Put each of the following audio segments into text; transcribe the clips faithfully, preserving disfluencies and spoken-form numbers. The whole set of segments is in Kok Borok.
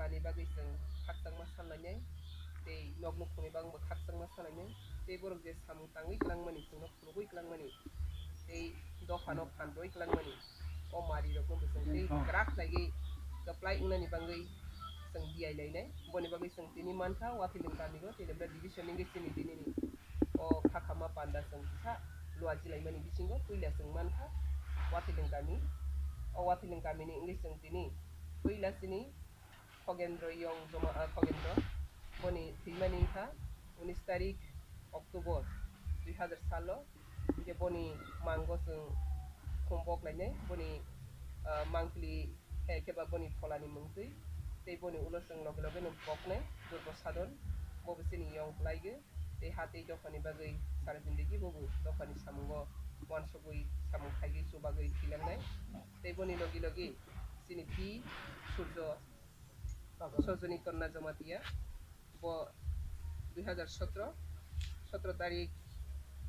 Ani bagwi chwng khakchangma sanlainai, tei nok nukhungni bagwi bo khakchangma sanlainai, tei borok je samung tangwi kwlangmani, chwngno phunugwi kwlangmani, tei dophano phan rwui kwlangmani, o marirokno bo chwng tei kwrak khlaiwi kwplai wngnani bagwi chwng biyai lainai. Boni bagwi chwng tini mankha, Wathiling kamio, Telemra division ni chini tinini o khakhama panda chwng kisa luajilaimani bisingo puila chwng mankha Wathiling kami. O Wathiling kamini wngwi chwng tini puila chini Khogendro Yong Joma, ah, Khogendro. Boni thwimani wngkha unis tarik October dui hazar salo. Hinkhe boni mango chwng khum bok lainai. Boni, ah, mangpili hai khe ba boni pholani mungtwi. Tei boni ulo chwng loge loge no boknai Durgo Sadon. Bo bo chini yong kwlaigwi. Tei ha tei dophani bagwi sara zindagi bo bo dophani samungo uansugwi samung khaigwi chubagwi thwilangnai. Tei boni logi logi chini pi Surjo Sojoni Torna Jamatia, bo dui hazar sotro, sotro tarik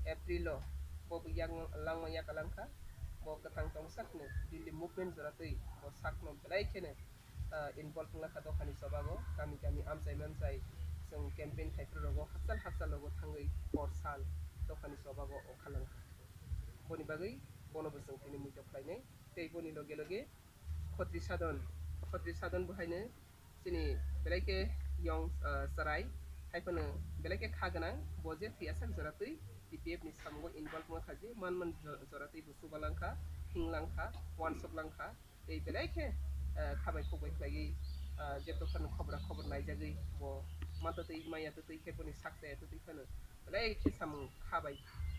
April o bo bo yang langma yakalangkha. Bo kwthang tongsa kheno Delhi movement jora twi bo sakno belai kheno, ah, involve wngkha dophani chobago, kami kami amchai mamchai chwng campaign khai phuru rogo hakchal hakchal rogo thangwi hor sal dophani chobago ongkha langkha. Boni bagwi bono bo chwng tini muitok khlainai tei boni loge loge Khotri Sadon, Khotri Sadon bo haino chini belai khe yong, ah, chwrai, hai phano belai khe kha gwnang, bo je thwiyasak jora twi T P F ni samungo involve wngkha je man man jo-, jora twi bo chubalangkha, hinglangkha, uansuk langkha, tei belai khe, ah, kha bai khuk bai khlaiwi, ah, je dophani khobra khobor naijagwi bo manto twi maya twi khe boni sak chaya twi phano belai khe samung kha bai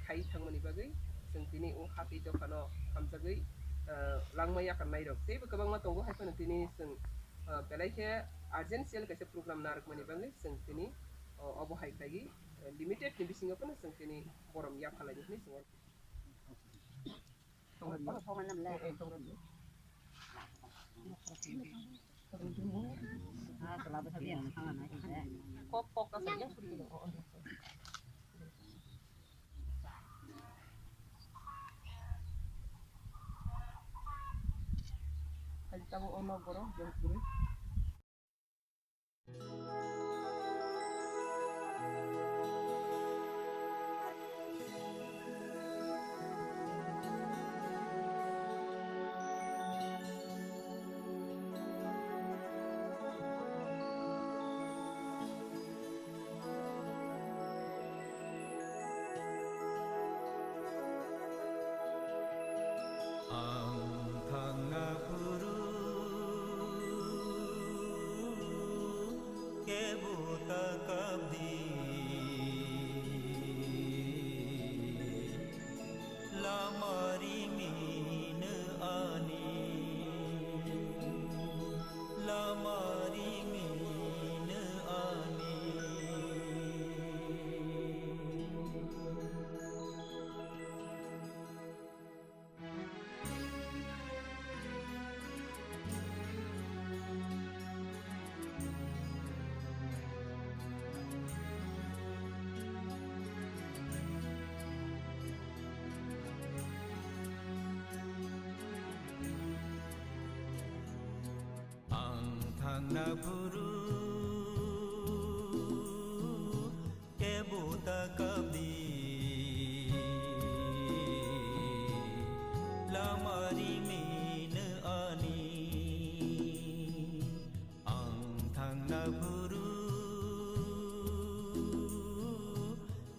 khai thangmani bagwi chwng tini o ha tei dophano hamjagwi, ah, langma yakarnairok teibo kwbangma tongo, hai phano tini chwng, ah, belai khe urgent kaisa program narwkmani bagwi chwng tini, ah, obo hai khlaiwi, ah, limited ni bisingo phano chwng tini borom yaphalaini hinwi chwng. Ang thangna phuru kebo ta kabdi, lama rimino ani, lama rimino ani. Ang thangna phuru kebo ta kabdi, lama rimino ani. Ang thangna phuru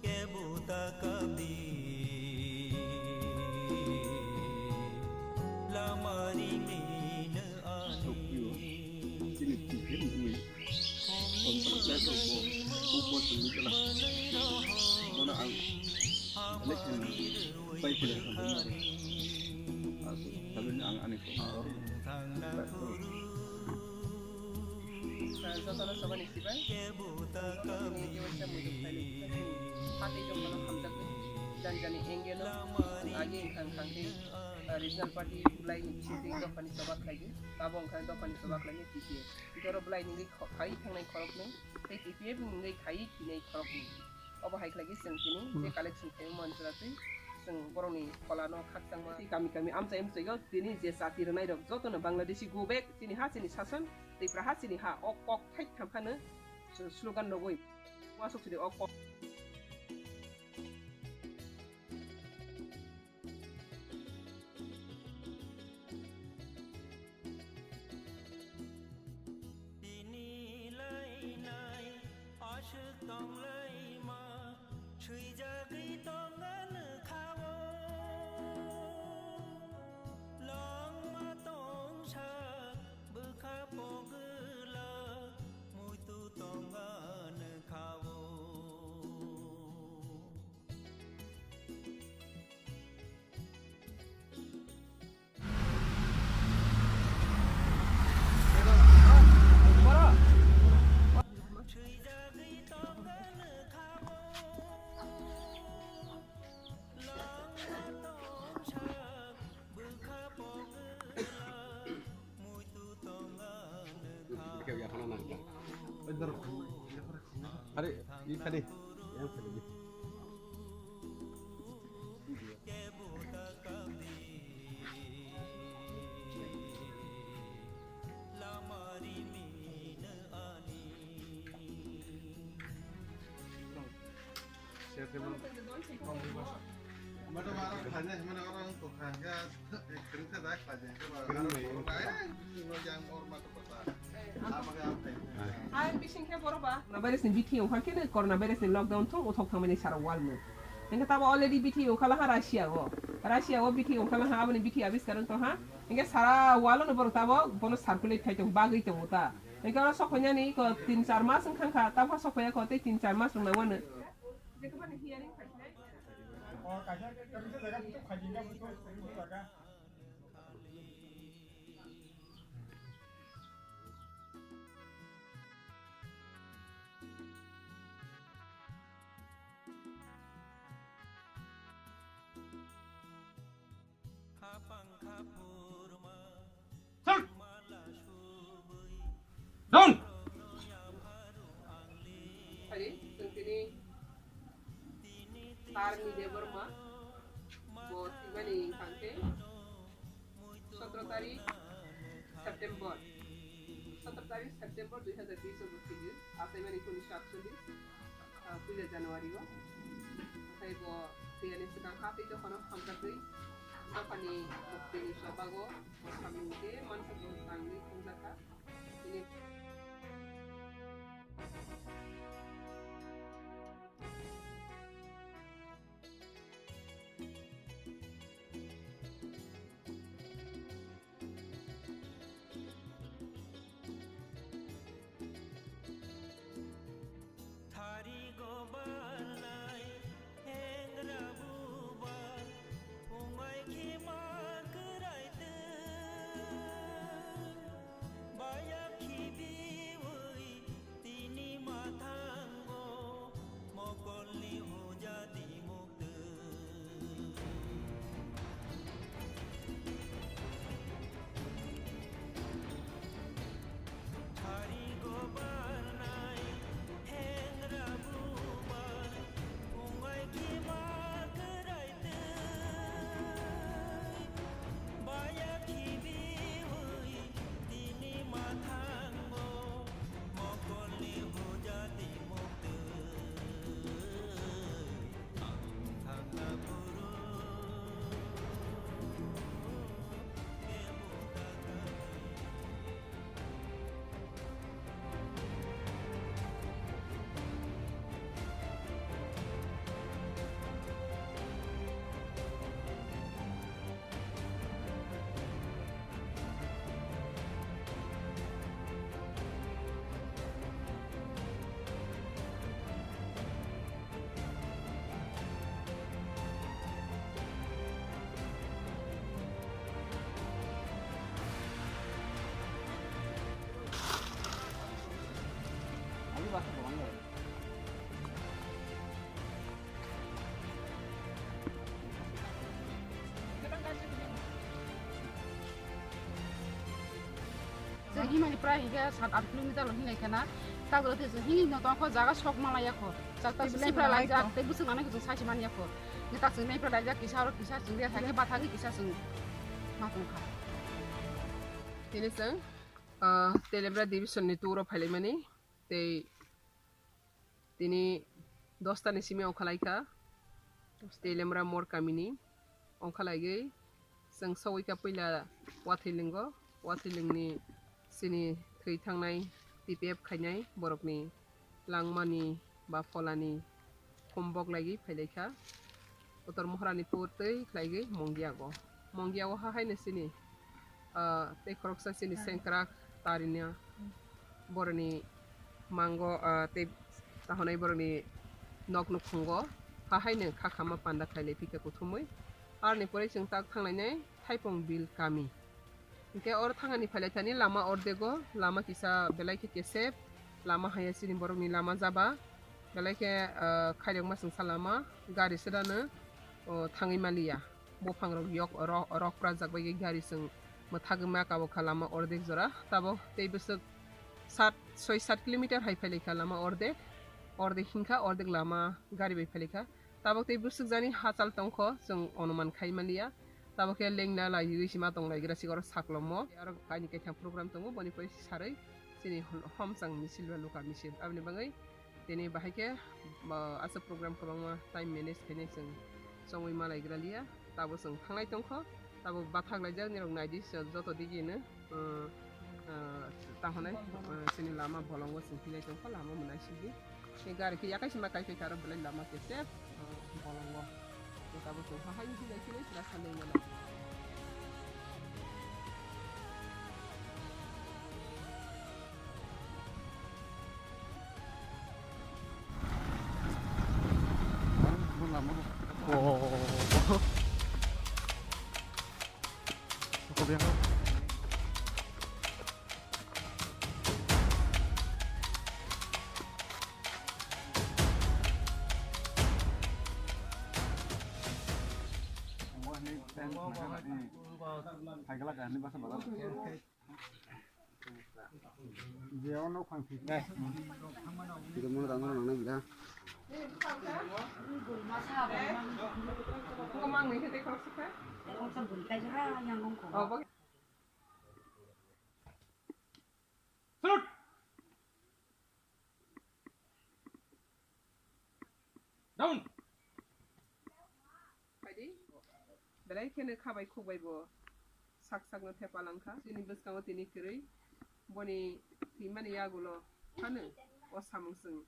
kebo ta kabdi, lama rimino ani. Chini tiket ni Contract rok bo upo simi kala. Bono ang election pai kila kala. Aku, tapi ang ani ko. Jotono sabani sibai. Tini kewasa muitu khaili. Pati jong mano hamjak ni. Jani jani angle o. Agi khang khang khe, ah, regional party belai ni bisingtwi dophani choba khlai di. Abo wngkha dophani choba khlai di T P F. Joro belai ni wngwi kho-, khai thangnai khoroknwi, tei T P F ni wngwi khai thinai khoroknwi. Obo hai khlai khe chwng tini je collection khaima manjora twi chwng borokni pholano khakchangma tei kami kami amchai amchaigo tini je chati rwnairok jotono Bangladeshi go back chini ha chini sason Tipra ha chini ha, o kok thai thang phano chwng slogan rogwi uansuk chini o kok. Tini lainai aswk tonglaima, swijagwi tongani kha-o. Langma tongsa bwkha pogwlak, muitu tongani kha-o. Are, i khadi. Yang khadi. Ang bising khe borok ba corona virus ni bithi wngkha khe corona virus ni lockdown thung uthok thangmani sara wal mung. Hingke tabo already bithi wngkha laha Russia o. Russia o bithi wngkha laha aboni bithi abiskar wngtong ha. Hingke sara wal no borok tabo bono circulate khai tong bagwi tongo ta. Hingke oro sokhoinani ko tin char mas wngkha kha tabo sokhoya ko tei tin char mas wngna wano. Dong! Hari, chwng tini Tarni Debbarma, bo thwimani wngkha khe sotro tarik September, sotro tarik September dui hazar bish o bo thwio, achaimani khe unisho atchollish, ah, puila January o. Okhai bo thwiyani swkang ha tei dophano hamjakgwi dophani muktini chobago bo samung khe mansa bo tangwi thangjakha. Tini Chwng himani prai hinkhe sat aat kilometer lo hinlai khena. Takjak tei chwng hini no tongkho jaga sok manlaiya kho. Chak tak chwng mepra laijak tei bwswk nanai kho chwng sachi manya kho. Ni tak chwng mepra laijak kisa oro kisa chwng ya thangwi bathagwi kisa chwng ma tongkha. Tini chwng Ah, Telemra division ni tour o phailaimani, tei tini dosta ni simi ongkhalaikha, Telemra Mor kamini ongkhalaigwi chwng sogwi kha puila Wathwilingo, Wathwilingni chini thwi thangnai T P F khainai borokni langmani ba pholani khum boklaigwi phailaikha. Kotor Mohrani pur twi khlaigwi Mongiago. Mongiago ha haino chini, ah, tei khoroksa chini sengkrak tarina boroni mango, ah, tei tahonai boroni nok nukhungo ha haino kha khama panda khailai phikha kuthumwi. Aroni pore chwng tak thanglainai Thaipong Bil kami. Hinkhe oro thangani phailaithani lama ordego, lama kisa belai khe kesep, lama haiya chini borokni lama jaba, belai khe, ah, khairokma chwngsa lama, gari sedano, o, thangwi maliya. Buphangrok yok ro-, rok prajak bai gari chwng mwthagwi ma kabo kha lama ordek jora, tabok tei bwswk sat, soi sat kilometer hai phailaikha lama ordek, ordek hinkha ordek lama gari bai phailaikha. Tabok tei bwswk jani hachal tongkho chwng onuman khai maliya. Tabok khe lengna laiwi sima tong laigra sikoro saklomo. Aro kaini kaitham program tongo, boni pore sarwi chini hom-, homchang misil ba luka misil. Aboni bagwi tini bahai khe, ba, aswk program kwbangma time manage khainai chwng chongwi ma laigra liya. Tabo chwng thanglai tongkho, tabo bathak laijak nirok naidi joto digino. Umm, ah, tahonai, ah, chini lama bolongo chwng hinai tongkha, lama mwnai sidi. Tei gari khe yakai sima kai kai karo belai lama kesep, ah, bolongo. Tei tabuk chwng hahai hinai sini sila sandai mano. Oh. Salute! Down! Phaidi, belai kheno kha bai khuk bai bo sak sakno thepa langkha. Chini bwskango tini kwrwi boni thwimani yagulo phano o samung chwng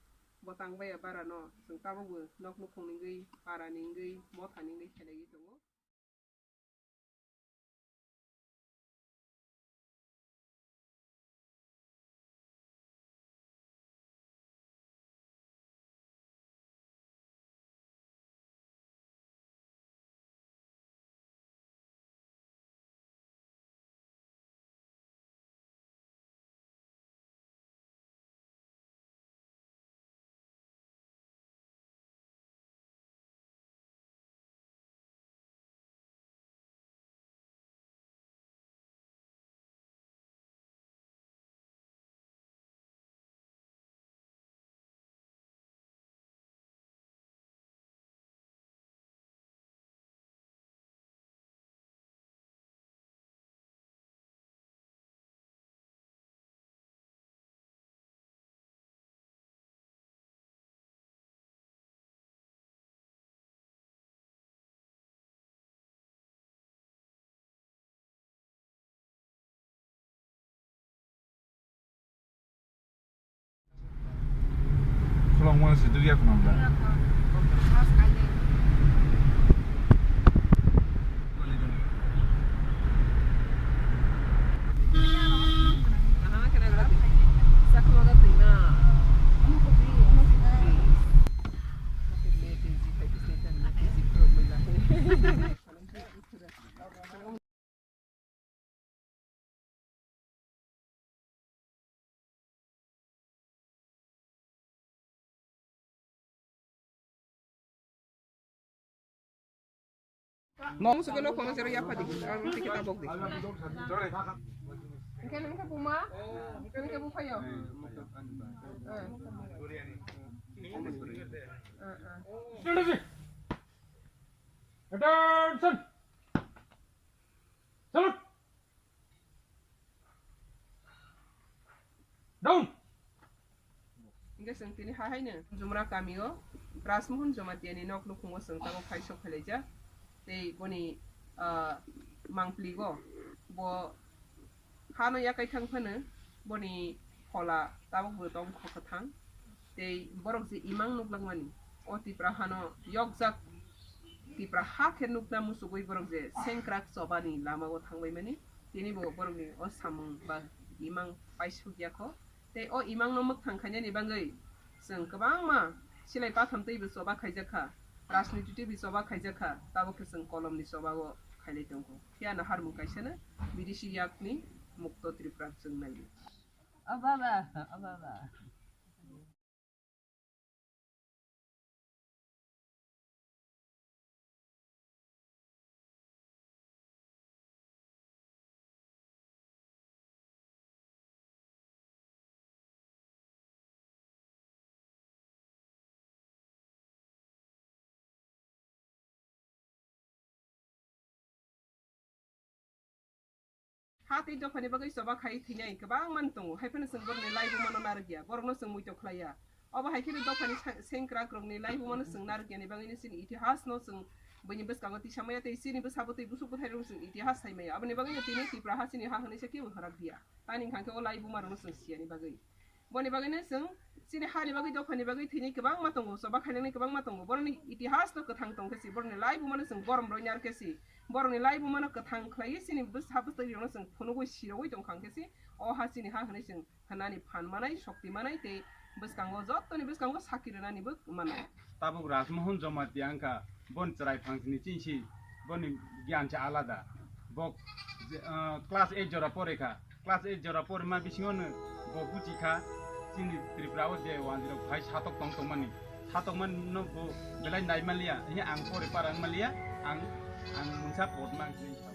bo tang baiya barano chwng tabukbo nok nukhungni wngwi, parani wngwi, mothani wngwi khelaiwi tongo. Khulong mano se dugya khunam da. Nong suka no kono zero yapa di, ang tiki tabok di. Engke nengke buma, engke bu payo. Eh. Eh, eh. Attention! Salute! Hingke chwng tini hahaino Jumra kamio Rajmohan Jamatia ni nok nukhungo chwng tabuk phai sok phailaijak. Tei boni, ah, mangpili go bo hano yakai thang phano boni phola tabuk bo tong kho kwthang. Tei borok je imang nuklak mani, o Tipra hano yokjak, Tipra ha khe nukna muchugwi borok je sengkrak chobani lama o thangbai mani, tini bo borokni o samung ba imang paisuk ya kho. Tei o imang no mwkhang khainani bagwi chwng kwbangma silai patham twi bo choba khaijak kha, rajniti twi bo choba khaijak kha, tabuk khe chwng kolom ni choba o khailai tong kho. Phiya no harmung kaisa no bidesi yak ni Mukto Tripura chwng nai. O baba, o baba. Ha tei dophani bagwi choba khai thwinai kwbangma tongo, hai phano chwng borokni laibuma no narwkya, borokno chwng muitok khlaiya. Obo hai kheno dophani sa-, sengkrakrokni laibuma no chwng narwkya ni bagwino chini itihas no chwng buini bwskango tisa maya tei chini bwsa bwtwi busuk bwthairokno chwng itihas sai maya. Aboni bagwino tini Tipra ha chini ha hwnwi se kebo hwrak diya. Tani hwnkha khe o laibuma rokno chwng siyani bagwi. Boni bagwino chwng chini hani bagwi, dophani bagwi thwini kwbangma tongo, choba khainani kwbangma tongo. Borokni itihas no kwthang tong khe si, borokni laibuma no chwng borom rwi nar khe si, borokni laibuma no kwthang khlaiwi chini bwsa bwtwi rokno chwng phunugwi sirogwi tong kha khe si, o ha chini ha hwnwi chwng hwnani phan manai, shokti manai tei bwskango jottoni bwskango sakhi rwnani bo manai. Tabuk Rajmohan Jamatia wngkha boni chwrai phangsini chini si, boni giyan se alada. Bo je, ah, class eight jora pore kha. Class eight jora porima bisingo no bo buchi kha, chini Tripura o je wanjirok hai satok tong tongmani, satokmani no bo belai nai manliya, hini ang pore para wng manliya, ang, ang mungsa porma ang chini sa.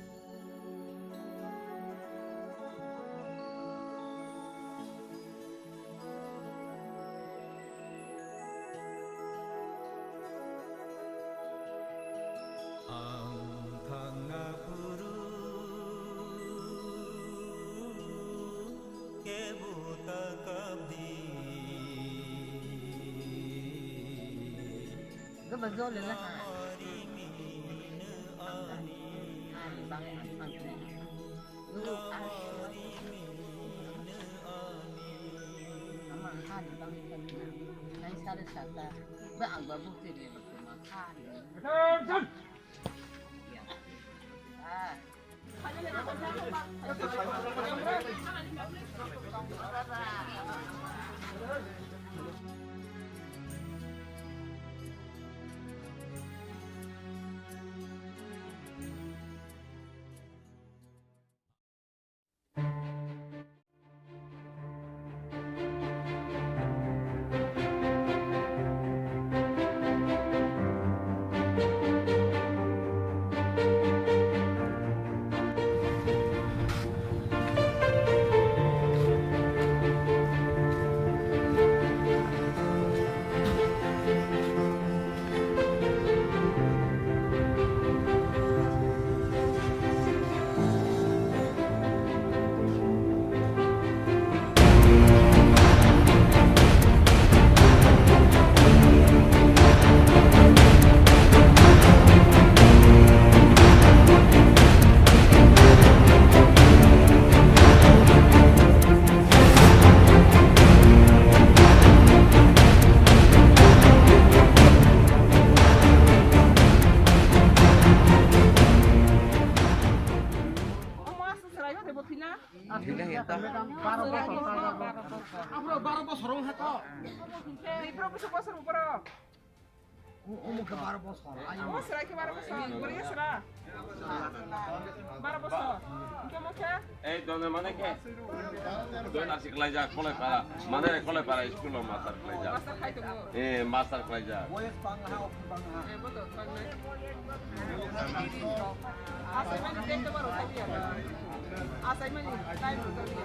Ang thangna phuru kebo ta kabdi. Gaba jole la ha. Ani bang ani bang. Ama hari bang. Nai sare sata. Ba ang ba bukti le ba kuma hari. Attention! Ah. Omo aswk chwraio de bo thwina? Thwina ya ta. Baro bosor wng ha to. Ei, bro, bosor, bosor, bro. Omo khe baro bosor. Omo chwrai khe baro bosor. Bwrwi chwra. Baro bosor. Hwnkhe omo khe? Ei, dona mane khe? Dona si khlaijak, Kolaipara. Mane re Kolaipara school o master khlaijak. Master khai tongo. Eh, master khlaijak. Boyes bangha, okhi bangha. Eh, bodo, bangnai. Achaimani date to baro thabi ya. Achaimani time to thabi ya.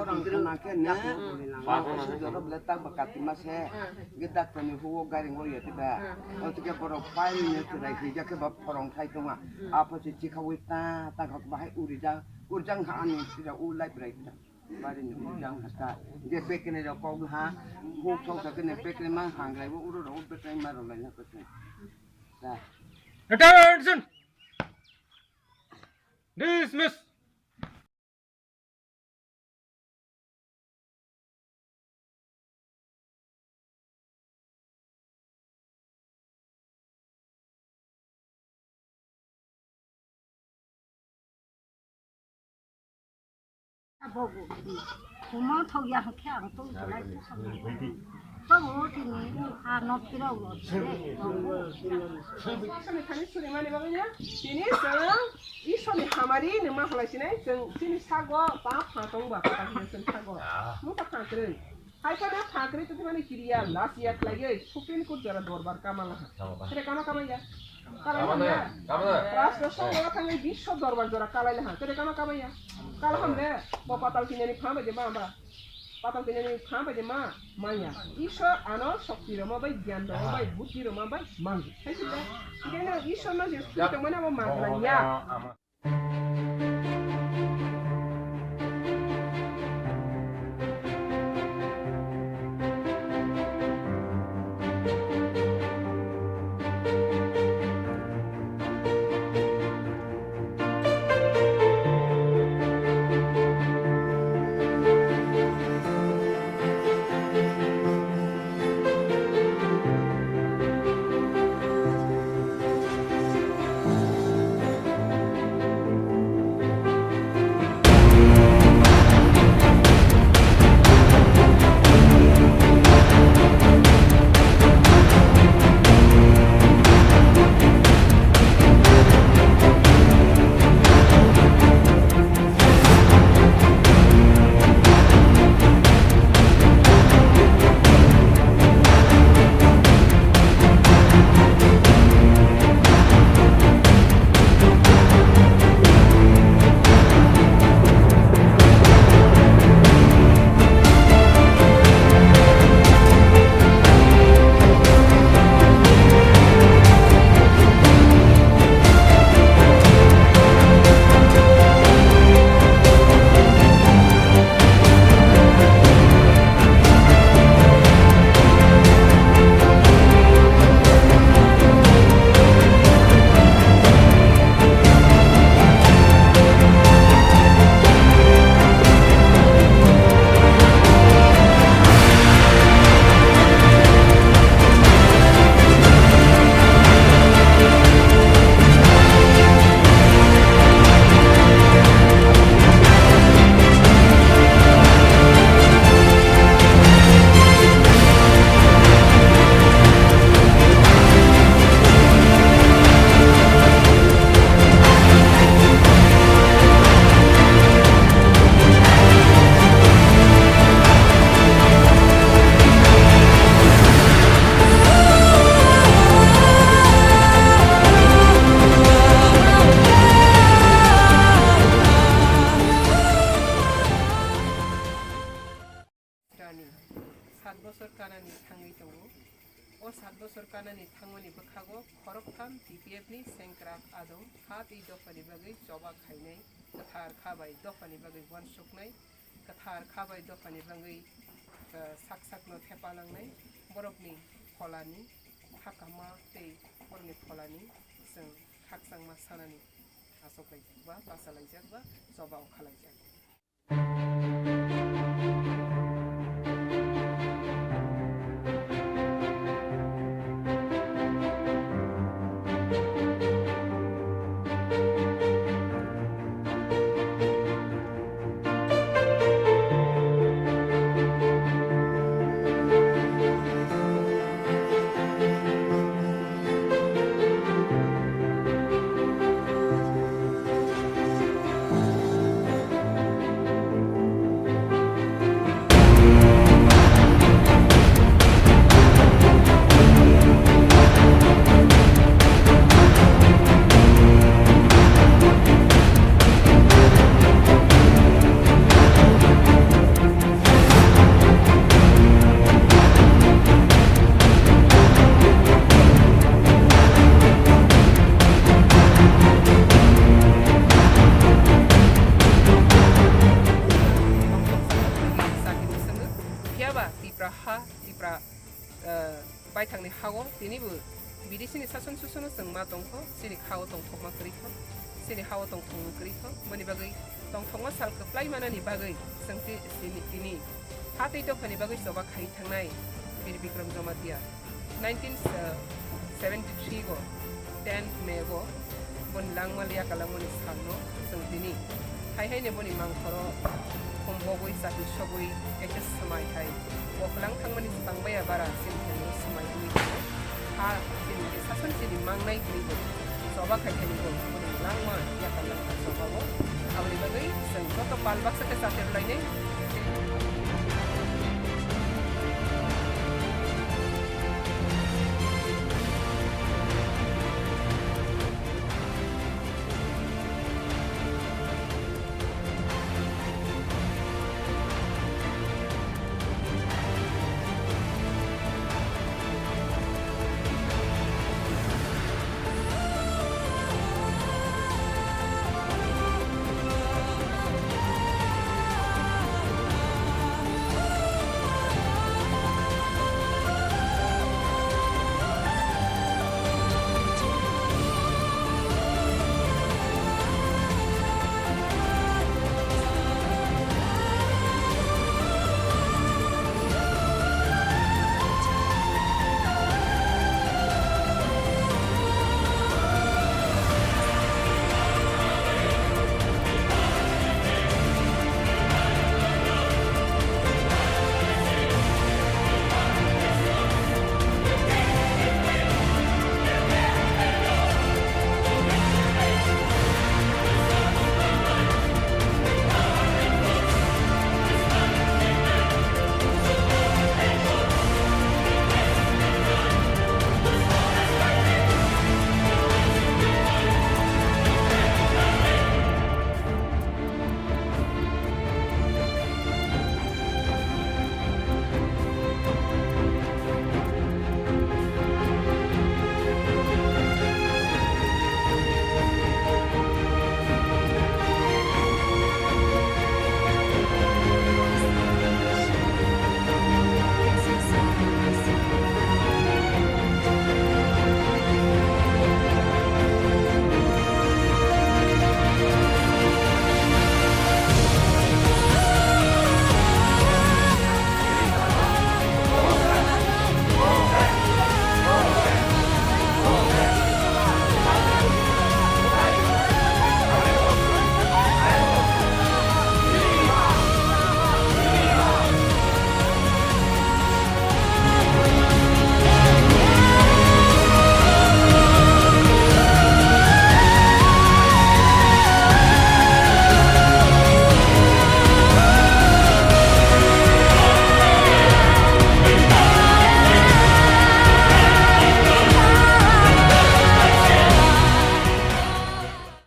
o rang khana khe ne. Ba, ba, ba. Jora bele tak ba kati ma se. Ge doctor ni huo gari ngo yati ba. O tike borok pai ni ne chwrai hija khe ba phorong thai tonga. Apo se chikha wi ta, ta kha bahai uri ja. Uri jang ha ani sira u lai brai ta. Bari ni uri jang ha ta. Ge pekne rok kok ha. Huk sok ta kene pekne mang hang lai bo uro ro pekne ma ro lai na ko se. Ta. Attention! Dismiss! Abogo. Kuma thok ya khe ang to jalai. Tobo tini ha no phirao lo. Iswrni thani suri mani bagwi no tini chwng Iswrni hamari no ma halai sinai chwng chini sago ta pha tong ba ta chwng sago. Mo ta pha kwrwi. Hai phano pha kwrwi tongmani kiriya last year khlaiwi Supreme Court jora dorbar kama laha. Kama ba. Sere kama kama ya. Kama Kama na, na. Kama na. Rashtra Songho thangwi biswa dorbar jora kalai laha. Sere kama kama ya. Kala ham le. Bo patal kinyani pha bai de ma ba. Patal kinyani pha bai de ma. Manya. Ishwar ano shakti roma bai, gyan roma bai, buddhi roma bai, mang. Hai sile. Kena Ishwar no je sukte mana mo mang ya. Sat bosor kanani thangwi tongo. O sat bosor kanani thangmani bwkhago khoroktham T P F ni sengkrak adong ha tei dophani bagwi choba khainai, kwthar kha bai dophani bagwi uansuknai, kwthar kha bai dophani bagwi, eh, sak sakno thepa langnai, borokni pholani hakama tei borokni pholani chwng khakchangma sanani achoklaijak ba bachalaijak ba choba o khalaijak. Phiya ba Tipra ha, Tipra, eh, baithangni ha-o tinibo bidisini sason susono chwng ma tongkho, chini ha-o tongthokma kwrwikho, chini ha-o tongthokma kwrwikho, boni bagwi tongthokma sal kwplai manani bagwi chwng ti-, tini, tini ha tei dophani bagwi choba khai thangnai Bir Bikram Jamatia. Nineteen seventy three go, tenth May go, boni langma liya kalangmani salno chwng tini hai haino boni mangkhoro humbogwi chati sogwi kaisa swmai hai bo kwlang thangmani swkang baya bara chini thani swmai wngwi tongo. Ha chini sason chini mangnai hwnwi bo choba khai thani bo boni langma liya kalangma choba o. Aboni bagwi chwng joto pal baksa khe chate rwlainai.